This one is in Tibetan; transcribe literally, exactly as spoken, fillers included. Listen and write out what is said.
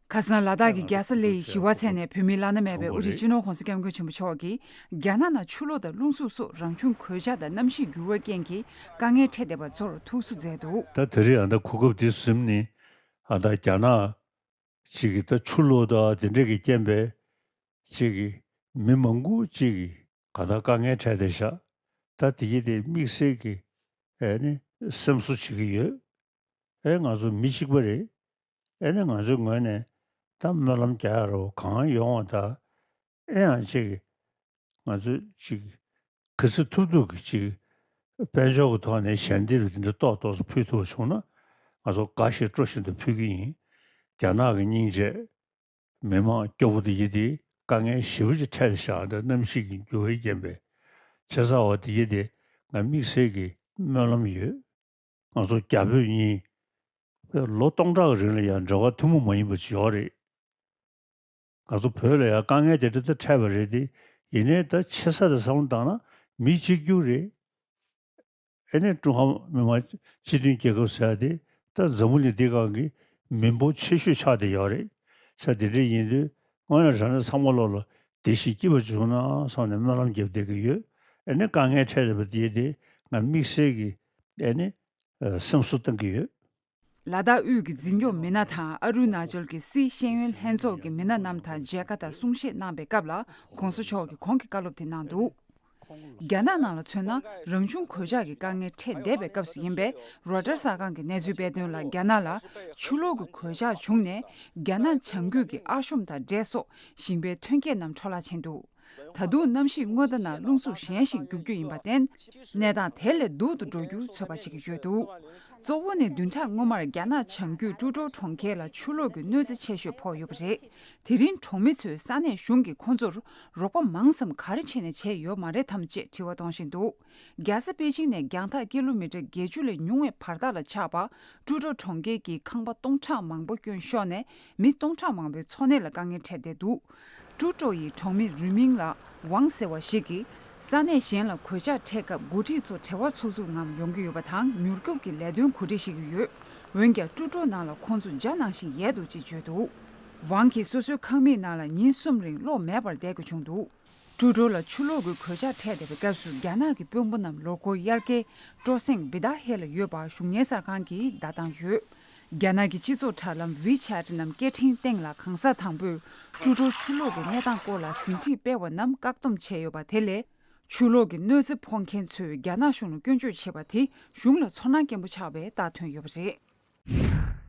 ཁ་སང་ལ་དྭགས་ཀྱི་རྒྱལ་ས་ལེ་ཡི་ཞི་བ་མཚན་ནས་བོད་མིའི་བླ་ན་མེད་པའི་དབུ་ཁྲིད་སྤྱི་ནོར་༸གོང་ས་༸སྐྱབས་མགོན་ཆེན་པོ་མཆོག་གིས་རྒྱ་ནག་ནང་ཆུ་ལོག་དང་རླུང་འཚུབ་སོགས་རང་བྱུང་གོད་ཆག་དང་གནམ་གཤིས་འགྱུར་བའི་རྐྱེན་གྱིས་དཀའ་ངལ་འཕྲད་བསྡད་པ་ཚོར་ཐུགས་གསོ་མཛད་འདུག། ད་དེ་རིང་ཨ་ད་གོ་སྐབས་འདི་ཟིན་ནས་ཨ་ད་རྒྱ་ནག་ཅིག་གིས་ད་ཆུ་ལོག་དང་དེ་འདྲས་ཀྱི་རྐྱེན་པས་ཅིག་གིས་མི་མང་པོ་ཅིག་གིས་ག་ད་དཀའ་ངལ་འཕྲད་བསྡད་ཤག། ད་དེ་གི་དེ་དམིགས་བསལ་གྱི་ཨེ་ནི་སེམས་གསོ་བྱེད་ཀྱི་ཡོད། ཨེ་ང་ཚོ་མི་གཅིག་པ་རེད། ཨེ་ནི་ང་ཚོའི་ངོས་ནས་ད་སྨོན་ལམ་རྒྱག་ཡ་རོ་གང་ཡོང་བ་ད། ཨེ་ཡང་ཅིག་ང་ཚོས་ཅིག་ག་ཚོད་ཐུབ་ཐུབ་ཀྱི་ཅིག་དཔལ་འབྱོར་གྱི་ཐོག་ནས་ཞལ་འདེབས་དེ་འདྲ་ཏོག་ཏོག་ཙམ་ཕུལ་ཐུབ་པ་བྱུང་ན་ང་ཚོ་དགའ་བཞིན་སྤྲོ་བཞིན་དུ་ཕུལ་གྱི་ཡིན། རྒྱ་ནག་གི་སྙིང་རྗེ། མི་མང་སྐྱོ་པོ་དེ་ཡི་དེ་དཀའ་ངལ་ཞེ་པོ་ཅིག་འཕྲད་བཞག་འདི་གནམ་གཤིས་ཀྱི་འགྱུར་བའི་རྐྱེན་པས་བྱས་ཙང་བ་དེ་ཡི་དེ་ང་དམིགས་བསལ་གྱི་སྨོན་ལམ་ཡོད། ང་ཚོ་རྒྱ་བོད་གཉིས་ལོ་སྟོང་ཕྲག་གི་རིང་ལ་ཡང་འབྲེལ་བ་ཐུན་མོང་མ་ཡིན་པ་ཅིག་ཡོད་རེད། ང་ཚོ་བོད་ལ་ཡང་དཀའ་ངལ་དེ་འདྲ་ད་འཕྲད་པ་རེད་དེ། ཡིན་ནའི་ད་ཆེ་ས་དེ་བསམ་བློ་བཏང་ན་མི་གཅིག་གྱུར་རེད། ཨེ་ནས་ཀྲུང་ཧྭ་མི་དམངས་སྤྱི་མཐུན་རྒྱལ་ཁབ་ཟེར་ཡ་དེ་ད་འཛམ་བུ་གླིང་འདི་སྒང་གི་མི་འབོར་ཆེ་ཤོས་ཆགས་བསྡད་ཡོད་རེད། ས་དེ་འདྲ་ཡིན་དུས་དངོས་གནས་དྲང་གནས་ཚང་མ་ལོག་ལ་བདེ་ཞིང་སྐྱིད་པ་བྱུང་ན་བསམ་ནས་སྨོན་ལམ་རྒྱབ་བསྡད་ཀྱི་ཡོད། ཨེ་ནས་དཀའ་ངལ་འཕྲད་བསྡད་པ་དེ་དེ་ང་དམིགས་བསལ་གྱི་ཨེ་ནས་སེམས་གསོ་གཏང་གི་ཡོད། ལ་དྭགས་དབུས་ཀྱི་འཛིན་སྐྱོང་མི་སྣ་དང་ཨ་རུ་ན་ཅལ་གྱི་སི་ཤེས་ཡོན་ལྷན་ཚོགས་ཀྱི་མི་སྣ་རྣམས་དང་མཇལ་ཁ་དང་གསུང་བཤད་གནང་པའི་སྐབས་ལ་༸གོང་ས་མཆོག་གིས་གོང་གི་བཀའ་སློབ་དེ་གནང་འདུག། རྒྱ་ནག་ནང་ལ་མཚོན་ན་རང་བྱུང་གོད་ཆག་གི་དཀའ་ངལ་འཕྲད་བསྡད་པའི་སྐབས་སུ་ཡིན་པས། རོའི་ཊར་གསར་ཁང་གིས་གནས་ཚུལ་སྤེལ་དོན་ལ། རྒྱ་ནག་ལ་ཆུ་ལོག་གི་གོད་ཆག་བྱུང་ནས་རྒྱ་ནག་བྱང་རྒྱུད་ཀྱི་ཨ་ཤོམ་དང་འབྲས་སོགས་ཞིང་པའི་ཐོན་སྐྱེད་རྣམས་འཕྲོ་བརླག་ཕྱིན་འདུག། ད་དུང་གནམ་གཤིས་སྔོན་བརྡ་ནང་རླུང་འཚུབ་ཞན་ཞིང་རྒྱུག་རྒྱུ་ཡིན་པར་བརྟེན། གནས་སྟངས་དེ་ལས་སྡུག་ཏུ་འགྲོ་རྒྱུ་ཚོད་དཔག་བྱེད་ཀྱི་ཡོད་འདུག། གཙོ་བོ་ནི་བདུན་ཕྲག་སྔོན་མར་རྒྱ་ནག་བྱང་རྒྱུད་ཀྲུའུ་ཀྲོའུ་གྲོང་ཁྱེར་ལ་ཆུ་ལོག་གི་གནོད་འཚེ་ཆེ་ཤོས་ཕོག་ཡོད་པ་རེད། དེ་རིང་གྲོང་མི་ཚོས་ས་གནས་གཞུང་གིས་ཁོང་ཚོར་རོགས་པ་མང་ཙམ་ག་རེ་བྱས་ནས་བྱས་ཡོད་མ་རེད་དམ་ཅེས་དྲི་བ་གཏོང་བཞིན་འདུག། རྒྱལ་ས་པེ་ཅིང་ནས་རྒྱང་ཐག་ཀི་ལོ་མི་ཊར་བརྒྱད་ཅུ་ལས་ཉུང་བའི་བར་ཐག་ལ་ཆགས་པ་ཀྲུའུ་ཀྲོའུ་གྲོང་ཁྱེར་གྱི་ཁང་པ་སྟོང་ཕྲག་མང་པོ་སྐྱོན་ཤོར་ནས་མི་སྟོང་ཕྲག་མང་པོའི་འཚོ་གནས་ལ་དཀའ་ངལ་འཕྲད་བསྡད་འདུག། ཀྲུའུ་ཀྲོའུ་ཡི་གྲོང་མི་རུས་མིང་ལ་ཝང་ཟེར་བ་ཞིག་གིས། ས་གནས་གཞན་ལ་གོད་ཆག་འཕྲད་སྐབས་འགོ་ཁྲིད་ཚོ་བྲེལ་བ་འཚུབ་འཚུབ་ངང་ཡོང་གི་ཡོད་པ་དང་མྱུར་སྐྱོབ་ཀྱི་ལས་དོན་གོ་སྒྲིག་བྱེད་ཀྱི་ཡོད། འོན་ཀྱང་ཀྲུའུ་ཀྲོའུ་ནང་ལ་ཁོང་ཚོ་འཇའ་ནང་བཞིན་ཡལ་འདུག་ཅེས་བརྗོད་འདུག། ཝང་གིས་སོ་སོའི་ཁང་མིག་ནང་ལ་ཉིན་གསུམ་རིང་གློག་མེད་པར་བསྡད་དགོས་བྱུང་འདུག། ཀྲུའུ་ཀྲོའུ་ལ་ཆུ་ལོག་གི་གོད་ཆག་འཕྲད་བསྡད་པའི་སྐབས་སུ་རྒྱ་ནག་གི་དཔོན་པོ་རྣམས་ལོ་འཁོར་དབྱར་ཁའི་སྤྲོ་གསེང་བི་དཱ་ཧེ་ལ་ཡོད་པ་གཞུང་གཉེར་གསར་ཁང་གིས་བརྡ་བཏང་ཡོད། རྒྱ་ནག་གི་སྤྱི་ཚོགས་དྲ་ལམ་ཝི་ཆེ་ཊི་ནམ་སྐད་འཕྲིན་སྟེང་ལ་གང་ཟག་དང་པོས་ཀྲུའུ་ཀྲོའུ་ཆུ་ལོག་གི་གནས་སྟངས་སྐོར་ལ་ཟིན་བྲིས་སྤེལ་བ་རྣམས་བཀག་སྡོམ་བྱས་ཡོད་པ་དེ་ལས། ཆུ་ལོག་གི་གནོད་འཚེ་ཕོག་མཁན་ཚོས་རྒྱ་ནག་གཞུང་ལ་སྐྱོན་བརྗོད་བྱས་པ་དེ་གཞུང་ལ་ཚོར་སྣང་སྐྱེན་པོ་ཆགས་པའི་རྟགས་ཐོན་ཡོད་པ་རེད།